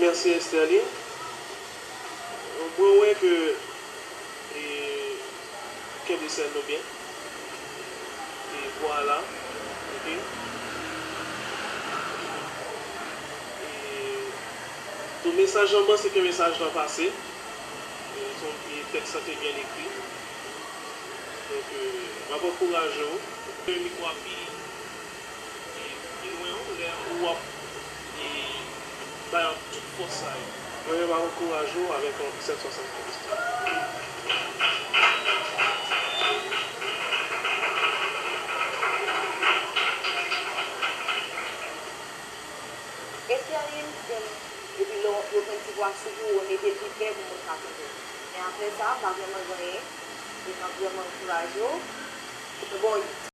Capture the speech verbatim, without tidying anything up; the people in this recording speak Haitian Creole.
Mèsi Esterline. Mwen wè ke e, kenbe sèn nou byen. E vwala. Ok. E, tou mesaj lan, m panse ke mesaj lan pase. E, son, e tèks lan te byen ekri. Donk, e, m ap ankouraje w. Mikwo a pi, pi, pi lwen, lè ou ap, e, bay tout fòs sa yo. Mwen menm, m ap ankouraje w avèk yon sèt swasannkenz. Esterline, epi lè yo pran ti pwa sou pou ou, mete l pi prè pou moun ka tande. Men apre sa, m pa vrèman gen anyen. E m ap vrèman ankouraje w. Bon,